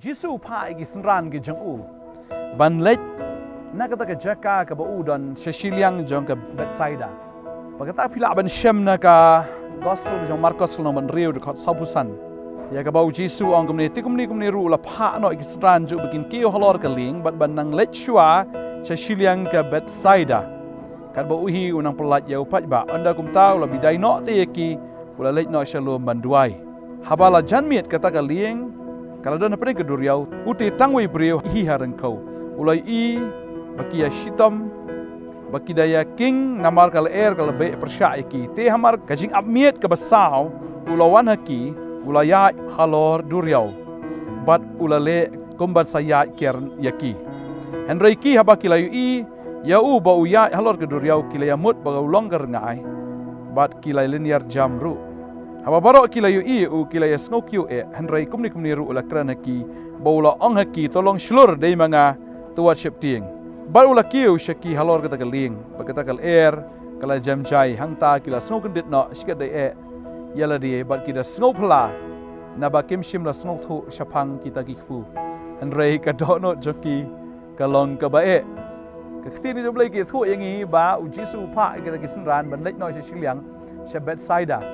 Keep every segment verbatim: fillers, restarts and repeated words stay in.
Jisu u phah ïa ki synran ki jong u ban leit na kata ka jaka kaba u don sha shiliang jong ka Bethsaida. Ba kata phi lah ban shem na ka Gospel ka jong Markos lynnong ba hynriew dkhot sawphew san. Ïa kaba u Jisu u ong kumne, te kumne kumne ruh u la phah noh ïa ki synran jong u ba kin kiew halor ka lieng bad ban nang leit shuwa sha shiliang ka Bethsaida. Katba u hi u nang pyllait ïa u paidbah. Ynda kumta u la bidai noh te ïa ki, u la leit noh sha lum ban duwai. Haba la jan miet kata ka lieng ka la don hapdeng ka duriaw, u te tang uwei u briew hi ha ryngkew. U la ïohi ba ki ïa shitom, ba ki da ïa king namar ka lyer ka la beh pyrshah ïa ki. Te hamar ka jingap miet kaba saw u la wan ha ki, u la ïaid halor duriaw bad u la leh kumba sa ïaid kiar ïa ki. Hynrei ki, haba ki la ïohi ïa u ba u ïaid halor ka duriaw, ki la ïa mut ba u long ka ryngai bad ki la lynñiar jam ruh. Haba baroh ki la ïohi ïa u, ki la ïa sngewkiew eh. Hynrei kumne kumne ruh u la kren ha ki bad u la ong ha ki, to long shlur, dei ma nga, to wat sheptieng. Bad u la kiew sha ki halor kata ka lieng bad kata ka lyer ka la jem jai. Hangta ki la sngew kyndit noh shikatdei eh ïa lade bad ki da sngewphylla, naba kim shym la sngewthuh shaphang kita ki kpu. Hynrei ka dohnud jong ki ka long kaba eh. Ka ktien ka jong U Blei ka ïathuh ïa ngi ba u Jisu u phah ïa kita ki synran ban leit noh sha shiliang, sha Bethsaida.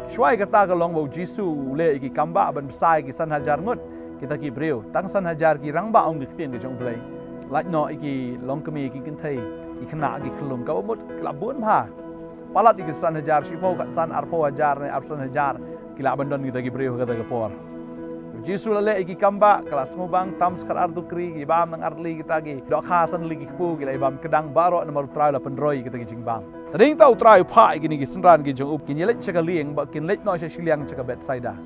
Shuwa ïa kata ka long ba u Jisu u leh ïa ki kambah ban bsa ïa ki san hajar ngut kita ki briew. Tang san hajar ki rangbah, ong ka ktien ka jong U Blei. Lait noh ïa ki longkmie, ki kynthei, ki khynnah, ki khyllung, kaba mut ki la bun bha. Palat ïa ki san hajar, shiphew, khatsan, arphew hajar ne arphew san hajar ki lah ban don kita ki briew ha kata ka por. U Jisu u la leh ïa ki kambah, ka la sngewbang tam skhat artukri, ki bam nang artylli kita ki dohkha, san tylli ki kpu, ki la ïa bam kdang baroh namar u Trai u la pynroi ïa kita ki jingbam. Tang hangta u Trai u phah ïa kine ki synran ki jong u ba kin ïaleit sha ka lieng, ba kin leit noh sha shiliang, sha ka Bethsaida.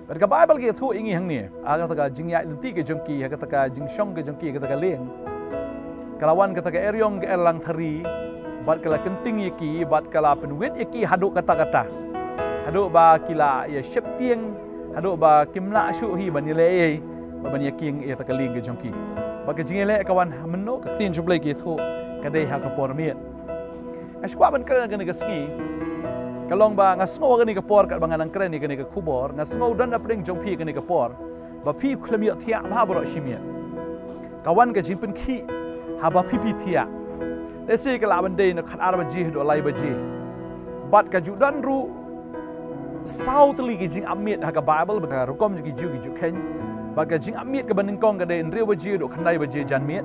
Bad ka Baibl ka ïathuh ïa ngi hangne, ha kata ka jingïaid lynti ka jong ki, ha kata ka jingshong ka jong ki ha kata ka lieng, ka la wan kata ka eriong ka erlang thari bad ka la kynting ïa ki bad ka la pynwit ïa ki haduh katta katta, haduh ba ki la ïa sheptieng, haduh ba kim lah shuh hi ban ïaleh ei ei bad ban ïakieng ïa kata ka lieng ka jong ki. Bad ka jingïaleh ka wan mynno? Ka ktien jong U Blei ka ïathuh, ka dei ha ka por miet. Nga sngewkwah ban kren ha kane ka sngi, ka long ba nga sngew ha kane ka por, katba nga nang kren ïa kane ka khubor, nga sngew don hapdeng jong phi ha kane ka por ba phi khlem ïohthiah bha baroh shi miet. Ka wan ka jingpynkhih haba phi phi thiah. Lehse ka lah ban dei na khatar baje haduh lai baje. Bad ka ju don ruh saw tylli ki jingap miet ha ka Baibl, bad ka rukom jong ki Jiw ki ju kheiñ. Bad ka jingap miet kaba nyngkong ka dei hynriew baje haduh khyndai baje janmiet.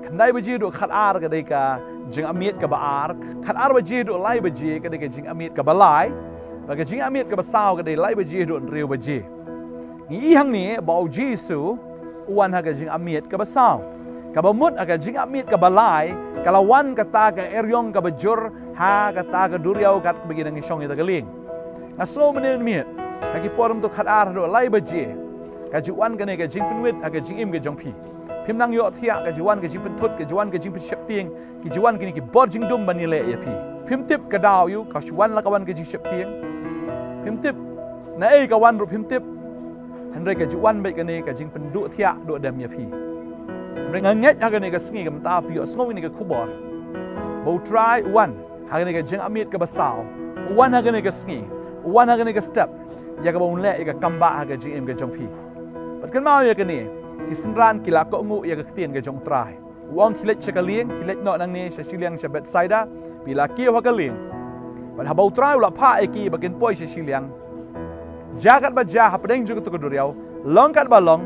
Khyndai baje haduh khatar ka dei ka jingap miet kaba ar. Khatar baje haduh lai baje ka dei ka jingap miet kaba lai. Bad ka jingap miet kaba saw ka dei lai baje haduh hynriew baje. Ngi i hangne ba u Jisu u wan ha ka jingap miet kaba saw. Kaba mut ha ka jingap miet kaba lai ka la wan kata ka eriong kaba jur ha kata ka duriaw katba ki dang shong ïa kata ka lieng. Nga sngew mynne mynmiet, ha ki por mynta khatar haduh lai baje, ka ju wan kane ka jingpynwit ha ka jingim ka jong phi. Phim nang ïohthiah, ka ju wan ka jingpynthut, ka ju wan ka jingpynsheptieng, ki ju wan kine ki bor jingdum ban ïaleh ïa phi. Phim tip ka daw aïu, ka ju wan la ka wan ka jingsheptieng. Phim tip naei ka wan ruh phim tip. Hynrei ka ju wan beit kane ka jingpynduh thiah duh dem ïa phi. Hynrei nga ngeit ha kane ka sngi, kumta phi ïohsngew ïa kane ka khubor, ba u Trai u wan ha kane ka jingap miet kaba saw, u wan ha kane ka sngi, u wan ha kane ka step, ïa kaba un leh ïa ka kambah ha ka jingim ka jong phi. Bad kynmaw ïa kane, ki synran ki la kohnguh ïa ka ktien ka jong u Trai. U ong, khie leit sha ka lieng, khie leit noh nangne sha shiliang sha Bethsaida, phi la kiew ha ka lieng. Bad haba u Trai u la phah ïa ki ba kin poi sha shiliang, jia katba jia hapdeng jong kata ka duriaw, long katba long,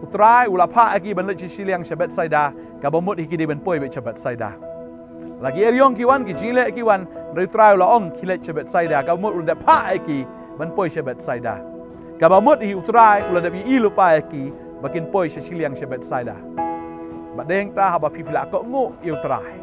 u Trai u la phah ïa ki ban leit sha shiliang sha Bethsaida, kaba mut hi ki dei ban poi beit sha Bethsaida. La ki eriong ki wan, ki jingleh ki wan, hynrei u Trai u la ong, khie leit sha Bethsaida, kaba mut u la dep phah ïa ki ban poi sha Bethsaida. Kaba mut hi u Trai u la dep ïohi lypa ïa ki ba kin poi sha shiliang sha Bethsaida. Bad dei hangta, haba phi phi la kohnguh ïa u Trai,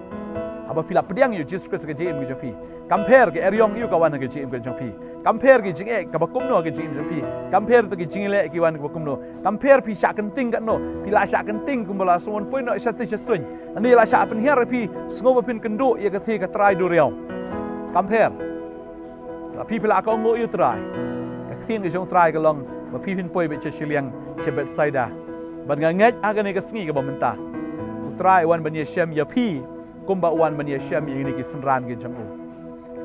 haba phi la pdiang ïa u Jisu Khrist ha ka jingim ka jong phi, kam pher ka eriong aïu ka wan ha ka jingim ka jong phi, kam pher ki jingeh kaba kumno ha ka jingim jong phi, kam pher to ki jingleh ki wan kaba kumno, kam pher phi shah kynting katno, phi la shah kynting kumba la sngewbha poi noh shatei sha suiñ, lane la shah pynhiar ïa phi sngewbha phin kynduh ïa katei ka trai duriaw. Kam pher. La phi phi la kohnguh ïa u Trai, ka ktien ka jong u Trai ka long ba phi phin poi beit sha shiliang sha Bethsaida. Bad nga ngeit ha kane ka sngi kaba mynta, u Trai u wan ban ïashem ïa phi kumba u wan ban ïashem ïa kine ki synran ki jong u.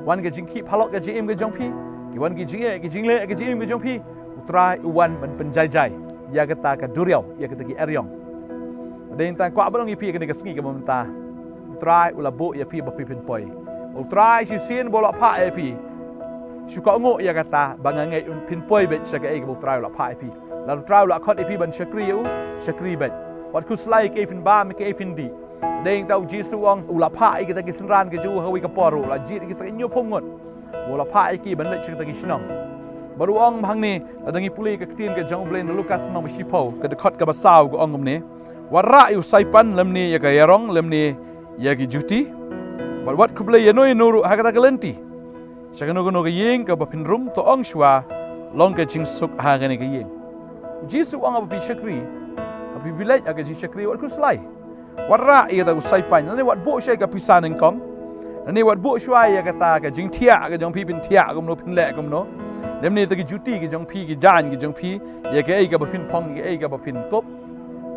Wan ka jingkhih phalok ka jingim ka jong phi, ki wan ki jingeh ki jingleh ka jingim ka jong phi, u Trai u wan ban pynjai jai. ïa kata ka duriaw, ïa kata ki eriong. Dei tang kwah ban ong ïa phi kane ka sngi kaba mynta, U Trai u la buh ïa phi ba phi phin poi. U Trai shisien ba u la phah ïa phi, shu kohnguh ïa kata ba nga ngeit un phin poi beit sha kaei kaba U Trai u la phah ïa phi. Lada U Trai u la khot ïa phi ban shakri ïa u, shakri beit. Wat khuslai kaei phin bam, kaei phin dih. Dei tang U Jisu u ong u la phah ïa kita ki synran ka jong u ha kawei ka por ruh, u la jied ïa kita ki hynñiewphew ngut. U la phah ïa ki ban leit sha kita ki shnong. Bad u ong hangne, lada ngi pule ka ktien ka jong U Blei na Lukas lynnong ba shiphew, ka dkhot kaba saw ka ong kumne: Wat rah ïa u saipan lymne ïa ka ïarong lymne ïa ki juti. Bad wat khublei ïano ïano ruh ha kata ka lynti. Sha kano kano ka ïing kaba phin rung, to ong shuwa, long ka jingsuk ha kane ka ïing. U Jisu u ong haba phi shakri, haba phi leit ha ka jingshakri, wat khuslai. Wat rah ïa kata u saipan, lane wat buh shuwa ïa ka pisa nyngkong, lane wat buh shuwa ïa kata ka jingthiah ka jong phi, phin thiah kumno, phin leh kumno. Lymne ïa kita ki juti ki jong phi, ki jaiñ ki jong phi, ïa kaei kaba phin phong, ïa kaei kaba phin kup.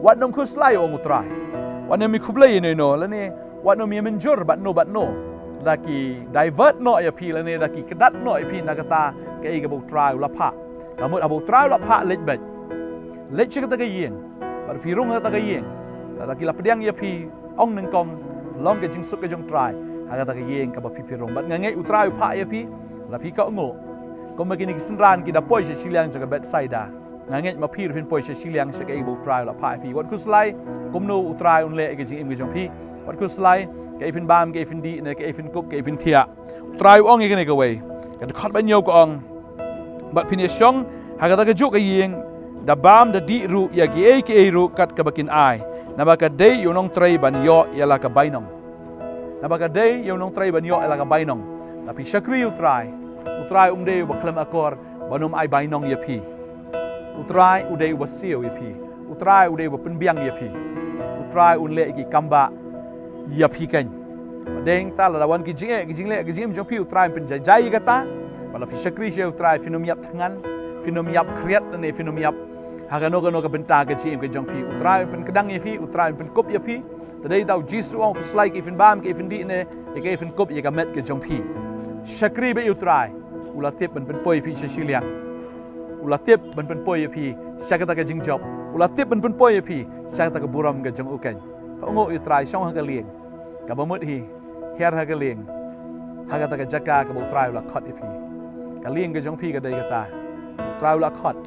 Wat nym khuslai, ong U Trai. Wat nym ïa khublei ïano ïano, lane wat nym ïa mynjur bad no bad no. Da ki divert noh ïa phi, lane da ki kdat noh ïa phi na kata kaei kaba U Trai u la phah. Ka mut haba U Trai u la phah, leit beit. Leit sha kata ka ïing. Bad phi rung ha kata ka ïing. Lada ki la pdiang ïa phi, ong nyngkong, long ka jingsuk ka jong U Trai ha kata ka ïing kaba phi phi rung. Bad nga ngeit U Trai u phah ïa phi, lada phi kohnguh. Kumba kine ki synran ki da poi sha shiliang jong ka Bethsaida, nga ngeit ma phi ruh phin poi sha shiliang sha kaei ba U Trai u la phah ïa phi. Wat khuslai kumno U Trai un leh ïa ka jingim ka jong phi. Wat khuslai kaei phin bam, kaei phin dih, ne kaei phin kup, kaei phin thiah. U Trai u ong ïa kane kawei, ka dkhot ba hynñiew ka ong: Bad phin ïa shong ha kata kajuh ka ïing, da bam da dih ruh ïa kiei kiei ruh kat kaba kin ai. Naba ka dei ïa u nongtrei ban ïoh ïa la ka bainong. Naba ka dei ïa u nongtrei ban ïoh ïa la ka bainong. Lada phi shakri ïa U Trai, U Trai um dei uba khlem akor ban ym ai bainong ïa phi. U Trai u dei uba siew ïa phi. U Trai u dei uba pynbiang ïa phi. U Trai un leh ïa ki kambah ïa phi keiñ. Dei tang lada wan ki jingeh, ki jingleh, ki jingim jong phi, U Trai un pynjaijai ïa kata. Bad lada phi shakri sha U Trai, phin ym ïap thngan, phin ym ïap khriat, ne phin ym ïap ha kano kano ka bynta ka jingim ka jong phi. U Trai un pynkdang ïa phi, U Trai un pynkup ïa phi. Te dei tang U Jisu u ong, khuslai kaei phin bam, kaei phin dih, ne ïa kaei phin kup ïa ka met ka jong phi. Shakri beit ïa U Trai. U la tip ban pynpoi ïa phi sha shiliang. U la tip ban pynpoi ïa phi sha kata ka jingjop. U la tip ban pynpoi ïa phi sha kata ka burom ka jong u keiñ. Kohnguh ïa U Trai, shong ha ka lieng kaba mut hi, hiar ha ka lieng, ha kata ka jaka kaba U Trai u la khot ïa phi. Ka lieng ka jong phi ka dei kata. U Trai u la khot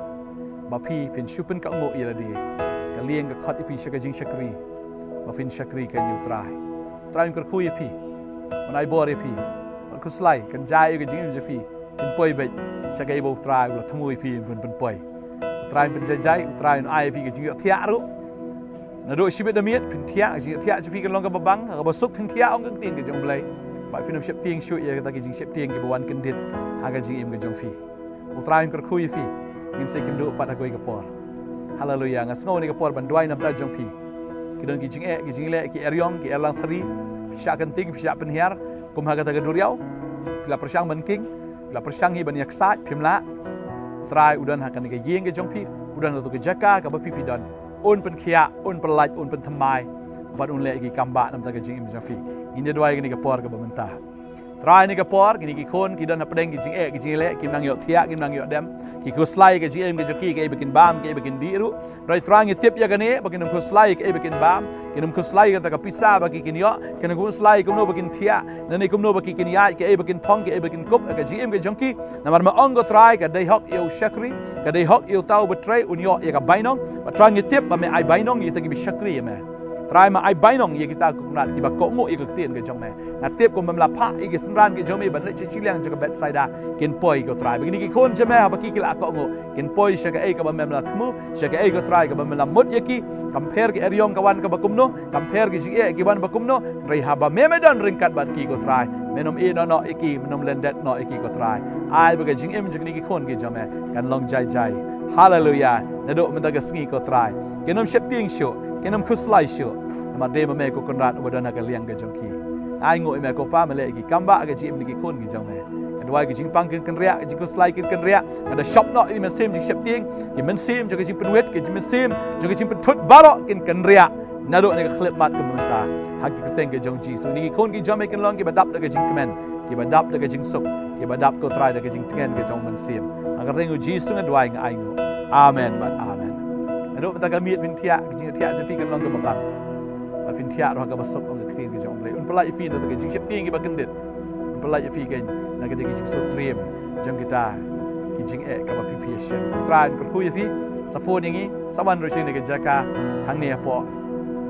ba phi phin shu pynkohnguh ïa lade. Ka lieng ka khot ïa phi sha ka jingshakri, ba phin shakri keiñ ïa U Trai. U Trai un kyrkhu ïa phi, un ai bor ïa phi. Wat khuslai, kan jia ïa ka jingim jong phi. Phin poi beit sha kaei ba U Trai u la thmu ïa phi ban pynpoi. U Trai un pynjaijai, U Trai un ai ïa phi ka jingïohthiah ruh. Naduh shi miet da miet phin thiah, ka jingïohthiah jong phi kan long kaba bang, kaba suk phin thiah, ong ka ktien ka jong U Blei. Bad phin ym sheptieng shuh ïa kita ki jingsheptieng kiba wan kyndit ha ka jingim ka jong phi. U Trai un kyrkhu ïa phi. Ngin sa ïakynduh pat ha kawei ka por. Haleluia. Nga sngew ha kane ka por ban duwai na ka bynta jong phi. Ki don ki jingeh, ki jingleh, ki eriong, ki erlang thari. Phi shah kynting, phi shah pynhiar kum ha kata ka duriaw. Phi la pyrshang ban king, phi la pyrshang hi ban ïaksaid, phim lah. U Trai u don ha kane ka ïing ka jong phi, u don ha kata ka jaka kaba phi phi don. Un pynkhiah, un pynlait, un pynthymmai bad un leh ïa ki kambah na ka bynta ka jingim jong phi. Ngin ïa duwai ha kane ka por kaba mynta. Trai, ha kane ka por kine ki khun ki don hapdeng ki jingeh, ki jingleh, kim nang ïohthiah, kim nang ïoh dem. Ki khuslai ïa ka jingim ka jong ki, kaei ba kin bam, kaei ba kin dih ruh. Trai, Trai, ngi tip ïa kane ba kin ym khuslai ïa kaei ba kin bam, kin ym khuslai ïa kata ka pisa ba ki kin ïoh, kin ym khuslai ïa kumno ba kin thiah, ne kumno ba ki kin ïaid, kaei ba kin phong, kaei ba kin kup ha ka jingim ka jong ki. Namar me ong ko Trai, ka dei hok ïa u shakri, ka dei hok ïa uta uba trei, un ïoh ïa ka bainong. Bad Trai, ngi tip ba me ai bainong ïa kita kiba shakri ïa me. Trai, me ai bainong ïa kita, ko Kynrad, kiba kohnguh ïa ka ktien ka jong me. Nga tip kumba me la phah ïa ki synran ki jong me ban leit sha shiliang jong ka Bethsaida, kin poi ko Trai. Ba kine ki khun jong me haba ki ki la kohnguh, kin poi sha kaei kaba me la thmu, sha kaei ko Trai kaba me la mut ïa ki. Kam pher ka eriong ka wan kaba kumno, kam pher ki jingeh ki wan ba kumno, hynrei haba me me don ryngkat bad ki ko Trai, men ym ïehnoh noh ïa ki, men ym lyndet noh ïa ki ko Trai. Ai ba ka jingim jong kine ki khun ki jong me kan long jai jai. Haleluia. Naduh mynta ka sngi ko Trai, kin ym sheptieng shuh, kin ym khuslai shuh. Namar dei ma me ko Kynrad uba don ha ka liang ka jong ki. Ai nguh ïa me ko Pa, me leh ïa ki kambah ha ka jingim kine ki khun ki jong me. Nga duwai ka jingpang kin kynriah, ka jingkhuslai kin kynriah. Nga da shop noh ïa ki mynsiem jingsheptieng, ki mynsiem jong ka jingpynwit, ki mynsiem jong ka jingpynthut baroh kin kynriah. Naduh kane ka khyllipmat ka mynta ha ka kyrteng ka jong Jisu. Kine ki khun ki jong me kin long kiba dap da ka jingkmen, kiba dap da ka jingsuk, kiba dap ko Trai da ka jingtngen ka jong u Mynsiem. Ha ka kyrteng u Jisu nga duwai, nga ai nguh. Amen bad amen. Naduh mynta ka miet phin thiah, ka jingthiah jong phi kan long kaba bang. Bad phin thiah ruh ha kaba suk, ong ka ktien ka jong U Blei. Un pyllait ïa phi na ka jingsheptieng kaba kyndit. Un pyllait ïa phi kan na ka jingsngewthuh jong kita ki jingeh kaba phi phi ïa shem. U Trai un kyrkhu ïa phi, sa phone ïa ngi, sa wan ruh sha ngi na ka jaka hangne hapoh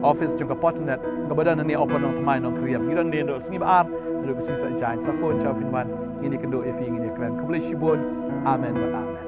office jong ka Potternet kaba don hangne Upper Nongthymmai Nongkhriem. Ngi don hangne naduh sngi ba ar, naduh ka sngi Saitjaiñ. Sa phone sha phin wan, ngin ïakynduh ïa phi, ngin ïakren. Khublei shibun. Amen bad amen.